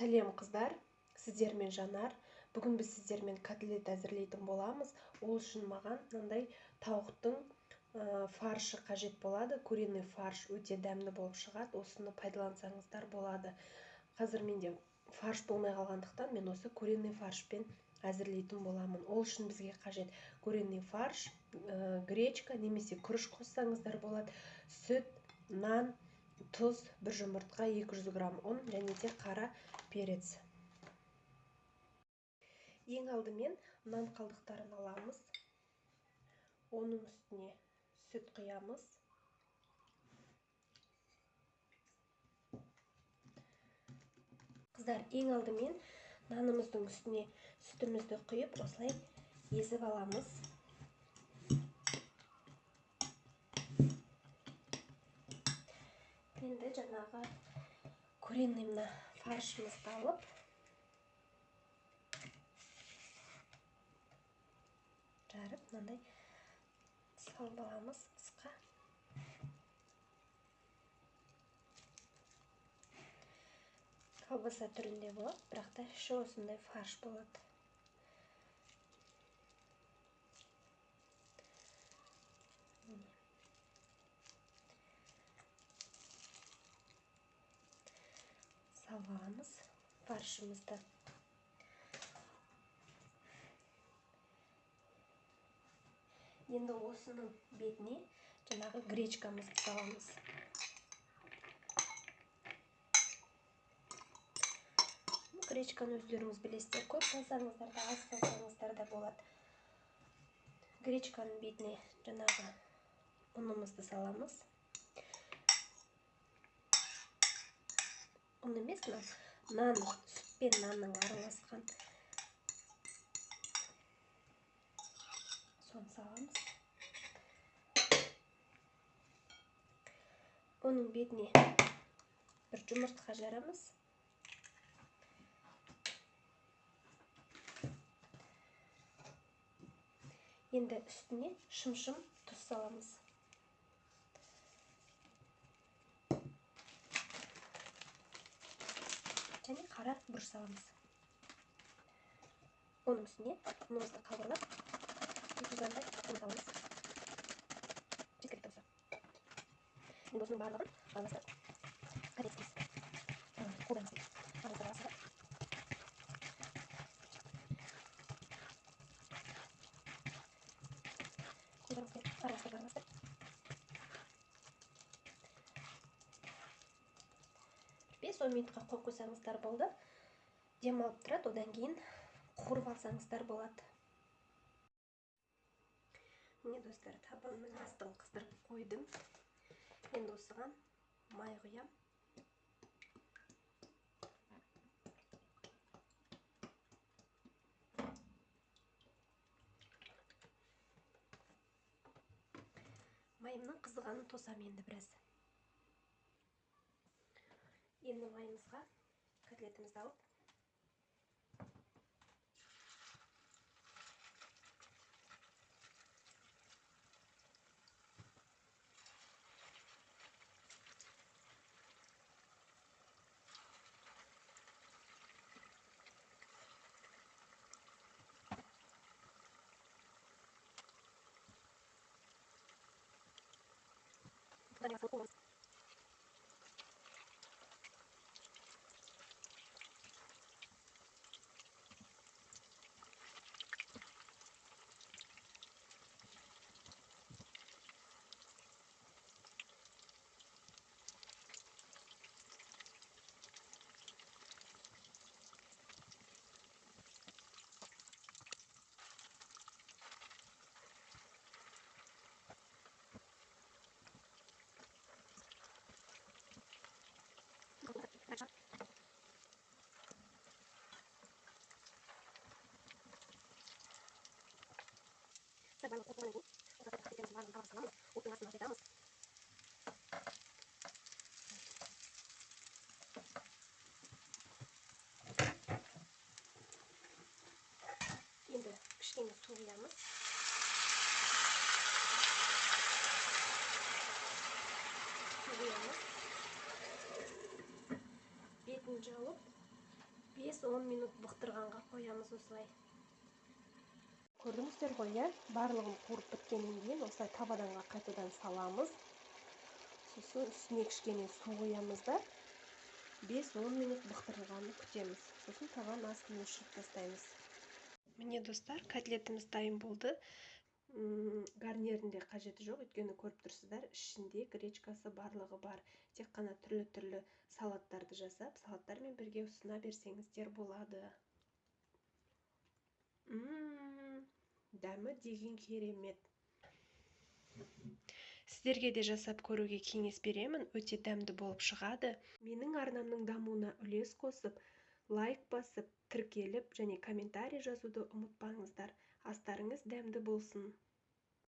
Сәлем қыздар, сіздермен Жанар. Бүгін біз сіздермен котлет әзірлейтін боламыз. Ол үшін маған мынандай тауықтың фаршы қажет болады. Куриный фарш өте дәмді болып шығады. Осыны пайдалансаңыздар болады. Қазір менде фарш болмай қалғандықтан мен осы куриный фаршпен әзірлейтін боламын. Ол үшін бізге қажет куриный фарш, гречка немесе күріш қоссаңыздар болады, сүт, нан, тұз, бір жұмыртқа, 200 грамм ұн және де қара перец. Ең алдымен нан қалдықтарын аламыз. Оның үстіне сүт құямыз. Қыздар, ең алдымен нанымыздың үстіне сүтімізді құйып, осылай езіп аламыз. Енді жаңағы куриный мына фаршымызды алып, жарып, мынандай салып аламыз ыдысқа. Колбаса түрінде болады, бірақ та іші осындай фарш болады. Салып аламыз фаршымызды. Енді осының бетіне жаңағы гречкамызды саламыз. Гречканы өздеріңіз білесіздер, көп салсаңыздар да, аз салсаңыздар да болады. Гречканың бетіне жаңағы ұнымызды саламыз. Ұн емес, нан, сүт пен нанның араласқан. Соны саламыз. Оның бетіне бір жұмыртқа жарамыз. Енді үстіне шымшым тұз саламыз. Және қара бұрыш саламыз. Оның үстіне ұнымызды қалбырлап, 200 граммдай ұн саламыз. Жеткілікті осы. Енді осының барлығын араластырып, котлет істейміз. Қолданамыз. Араластырып, араластырып. Араластырып. 5-10 минутқа қойып қойсаңыздар болды. Демалып тұрады, одан кейін қуырып алсаңыздар болады. Міне достар, табанның астын қыздырып қойдым. Енді осыған май құям. Майымның қызғанын тосам енді біраз. Енді майымызға котлетімізді алып, Енді кішкене су құямыз. Су құямыз. Бетін жауып, 5-10 минут бұқтырғанға қоямыз осылай. Көрдіңіздер ғой, иә? Барлығын қуырып біткеннен кейін осылай табаданға қайтадан саламыз. Сосын үстіне кішкене су құямыз да 5-10 минут бұқтырылғанын күтеміз. Сосын табан астын өшіріп тастаймыз. Міне, достар, котлетіміз дайын болды. Гарнирінде қажеті жоқ, өйткені көріп тұрсыздар, ішінде гречкасы барлығы бар. Тек қана түрлі-түрлі салаттарды жасап, салаттармен бірге ұсына берсеңіздер болады. Дәмі деген керемет. Сіздерге де жасап көруге кеңес беремін, өте дәмді болып шығады. Менің арнамның дамуына үлес қосып, лайк басып, тіркеліп және комментарий жазуды ұмытпаңыздар. Астарыңыз дәмді болсын.